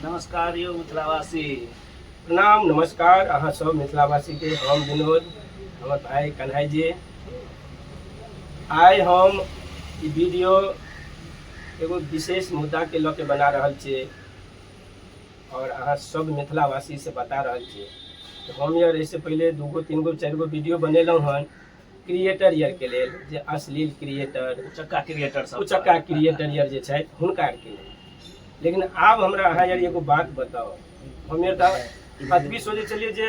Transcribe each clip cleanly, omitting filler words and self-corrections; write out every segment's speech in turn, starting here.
नमस्कार यौ मिथिलावासी। प्रणाम नमस्कार अहाँ सब मिथिलावासी के। हम विनोद, हमर भाई कन्हाई जी। आइ हम ई वीडियो एगो विशेष मुद्दा के लऽ के बना रहल छी और अहाँ सब मिथिलावासी से बता रहल छी। हम यार एहिसँ पहिले दूगो तीन गो चारि गो वीडियो बनेलहुँ हन क्रिएटर यार के लेल, जे अश्लील क्रिएटर, उचक्का क्रिएटर सब, उचक्का क्रिएटर यार जे छथि हुनका आरके लेल। लेकिन आब हमरा अहाँ यार एगो बात बताउ, हम यार तऽ अतबी सोचै छलियै जे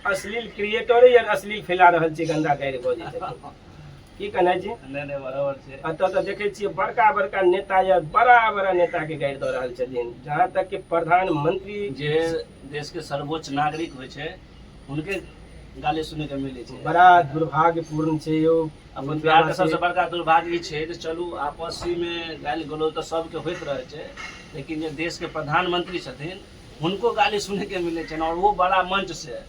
अश्लील क्रिएटरे यार अश्लील फैला रहल छै, गंदा गारि बजै छथिन। की कहना जी? नहि नहि, बराबर छै। एतऽ तऽ देखै छियै बड़का बड़का नेता यार बड़ा बड़ा नेता के गारि दऽ रहल छथिन, जहाँ तक कि प्रधानमंत्री जे देश के सर्वोच्च नागरिक होइ छै हुनके गाली सुनै के मिलै छै। बड़ा दुर्भाग्यपूर्ण छै यौ। अपन बिहार के सबसे बड़का दुर्भाग्य ई छै जे चलू आपसी मे गाली गलौज तऽ सबके होइत रहै छै, लेकिन जे देश के प्रधानमंत्री छथिन हुनको गाली सुनै के मिलै छनि, और वो बड़ा मंच से,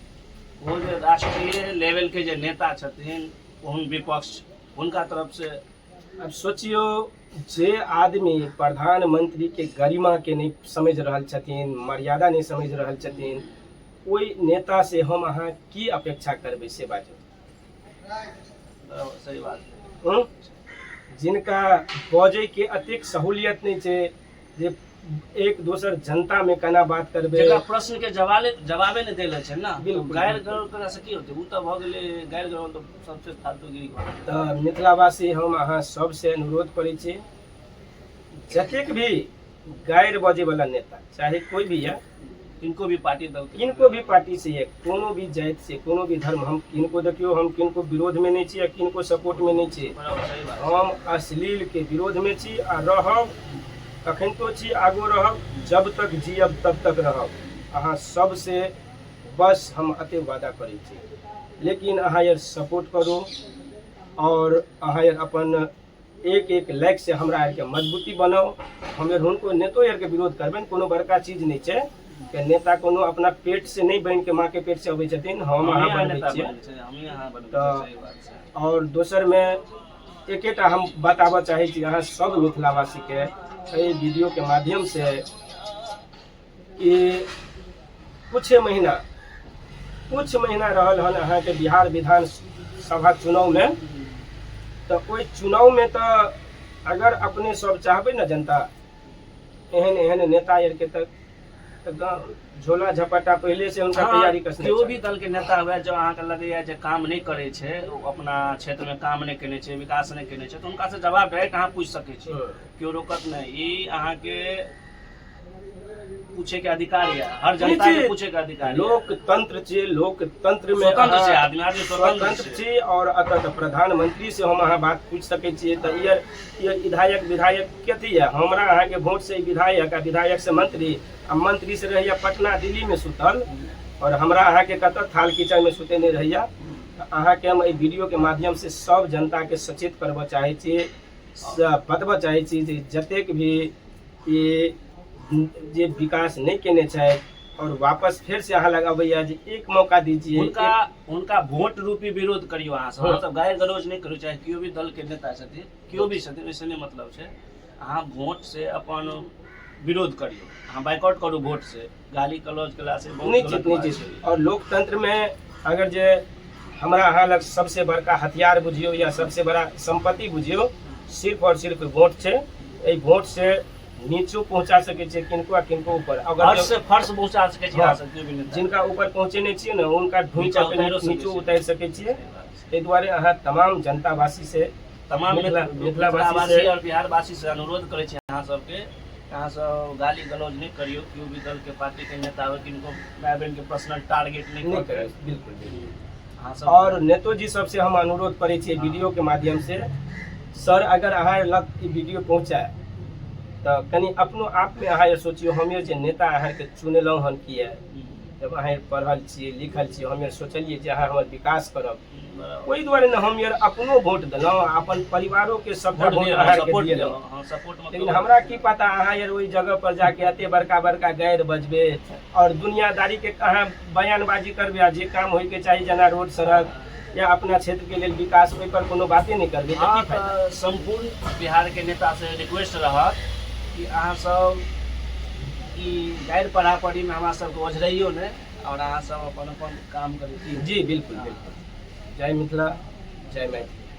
वो जे राष्ट्रीय लेवल के जे नेता छथिन ओहन विपक्ष, हुनका तरफ से। अब सोचियो जे आदमी प्रधानमंत्री के गरिमा के नहीं समझ रहल छथिन, मर्यादा नहीं समझ रहल छथिन, ओहि नेता से हम अहाँ की अपेक्षा करबै से बाजू। सही बात। जिनका बजै के अतेक सहूलियत नहीं छै जे एक दोसर जनता में केना बात करबै, जेकरा प्रश्न के जवाबे जवाबे नहि देले छै ने। बिल्कुल। गारि गलौज करा से की होतै? ओ तऽ भऽ गेलै गारि गलौज तऽ सबसे फालतूगिरी भऽ गेलै। तऽ मिथिलावासी हम अहाँ सबसे अनुरोध करै छी, जतेक भी गारि बजै वाला नेता चाहे कोई भी है, किनको भी पार्टी दल के, किनको भी पार्टी से है, कोनो भी जाति से, कोनो भी धर्म, हम किनको देखियो, हम किनको विरोध में नहीं छी आ किनको सपोर्ट में नहीं छी। बराबर, सही बात। हम अश्लील के विरोध में छी आ रहब, अखनितो छी, आगो रहब, जब तक जियब तब तक रहब। अहाँ सबसे बस हम अते वादा करै छी, लेकिन अहाँ यार सपोर्ट करू और अहाँ यार अपन एक एक लाइक से हमरा आरके मजबूती बनाउ। हम यार हुनको नेतो यारके विरोध करबनि, कोनो बड़का चीज नहि छै कि नेता कोनो अपना पेट से नहि बनि के माँ के पेट से अबै छथिन, हम अहाँ हमही अहाँ बनबै नेता छियै। बनल छै, हमही अहाँ बनबै तऽ छियै, सही बात छै। और दोसरमे एकेटा हम बताबऽ चाहै छी अहाँ सब मिथिलावासीके एहि वीडियोके माध्यम से कि कुछ महीना रहल हन अहाँके बिहार विधान सभा चुनावमे, तऽ ओहि चुनावमे तऽ अगर अपने सब चाहबै ने जनता एहन एहन नेता आरके तऽ झोला झपाटा पहिले से हुनका तैयारी कसने केओ भी दल के नेता हुए, जो अहाँके लगैया जे काम नहि करै छै, ओ अपना क्षेत्र मे काम नहि केने छै, विकास नहि केने छै, तऽ हुनका से जवाब डायरेक्ट अहाँ पूछि सकै छी, केओ रोकत नहि। ई अहाँके पूछे के अधिकार यऽ, हर जनता के पूछे के अधिकार यऽ। लोकतंत्र छै, लोकतंत्र मे स्वतंत्र छै अहाँ आदमी, आदमी स्वतंत्र स्वतंत्र छै। छी और एतऽ तऽ प्रधानमंत्री से हम अहाँ बात पूछि सकै छियै। तऽ ई विधायक विधायक कथी यऽ? हमरा अहाँके वोट से विधायक आ विधायक से मंत्री आ मंत्री से रहैया पटना दिल्ली में सुतल और हमरा अहाँके कतऽ थाल कीचड़ में सुतेने रहैया। तऽ अहाँके हम एहि वीडियो के माध्यम से सब जनता के सचेत करबऽ चाहै छी, बतबऽ चाहै छी जे जतेक भी ई जे विकास नहि केने छथि और वापस फेर से अहाँ लग अबैया जे एक मौका दीजिए, हुनका हुनका वोट रूपी विरोध करियौ। अहाँ सब, अहाँ सब गारि गलौज नहि करू, चाहे केओ भी दल के नेता छथिन, केओ भी छथिन, ओहिसँ नहि मतलब छै। अहाँ वोट से अपन विरोध करियौ, अहाँ बाइकआउट करू वोट से। गाली गलौज केला से बहुत निश्चित गलत बात निश्चित छै। और लोकतंत्र में अगर जे हमरा अहाँ लग सबसे बड़का हथियार बुझियौ या सबसे बड़ा संपत्ति बुझियौ, सिर्फ और सिर्फ वोट छै। एहि वोट से नीचो पहुंचा सकै छै किनको आ किनको ऊपर। अगर फर्श से फर्श पहुंचा सकै छी अहाँ सब, केओ भी नेता। जिनका ऊपर पहुंचेने छियै ने, हुनका ढूंढि नीचा कऽ उतारियो सकै नीचो छियै। उतारि सकै छियै। सही बात छै। ताहि दुआरे अहाँ तमाम जनतावासी से, तमाम मिथिलावासी मिथिलावासी से और बिहारवासी से अनुरोध करै छी अहाँ सबके, अहाँ सब गाली गलौज नहि करियौ। केओ भी दल के पार्टी के नेता हो, किनको माय बहन के पर्सनल टारगेट नहि नहि कऽ के करै। बिल्कुल बिल्कुल। अहाँ सब और नेतोजी सबसे हम अनुरोध करै छियै वीडियो के माध्यम से, सर अगर अहाँ लग ई वीडियो पहुँचाए तऽ कनि अपनो आपमे अहाँ सोचियौ, हम जे नेता अहाँके चुनेलहुँ हन किए? जब अहाँ पढ़ल छियै, लिखल छियै, हम सोचलियै जे अहाँ हमर विकास करब, ओहि दुआरे ने हम यार अपनो वोट देलहुँ आ अपन परिवारो के सबटा वोट वोट दियौ, अहाँके सपोर्ट दिएलहुँ। दियौ, हाँ, सपोर्ट मतलब लेकिन हमरा की पता अहाँ यार ओहि जगह पर जाके एते बड़का बड़का गारि बजबे और दुनियादारी के अहाँ बयानबाजी करबे आ जे काम होइके चाही जेना रोड सड़क या अपना क्षेत्र के लेल विकास, ओहि पर कोनो बाते नहि करबै तऽ हाँ की फायदा? तऽ सम्पूर्ण बिहार के नेता से रिक्वेस्ट रहत कि अहाँ सब ई गारि पढ़ापढ़ीमे हमरा सबके ओझरैयो नहि आओर अहाँ सब अपन अपन काम करू। जी बिल्कुल बिल्कुल। जय मिथिला, जय मैथिली।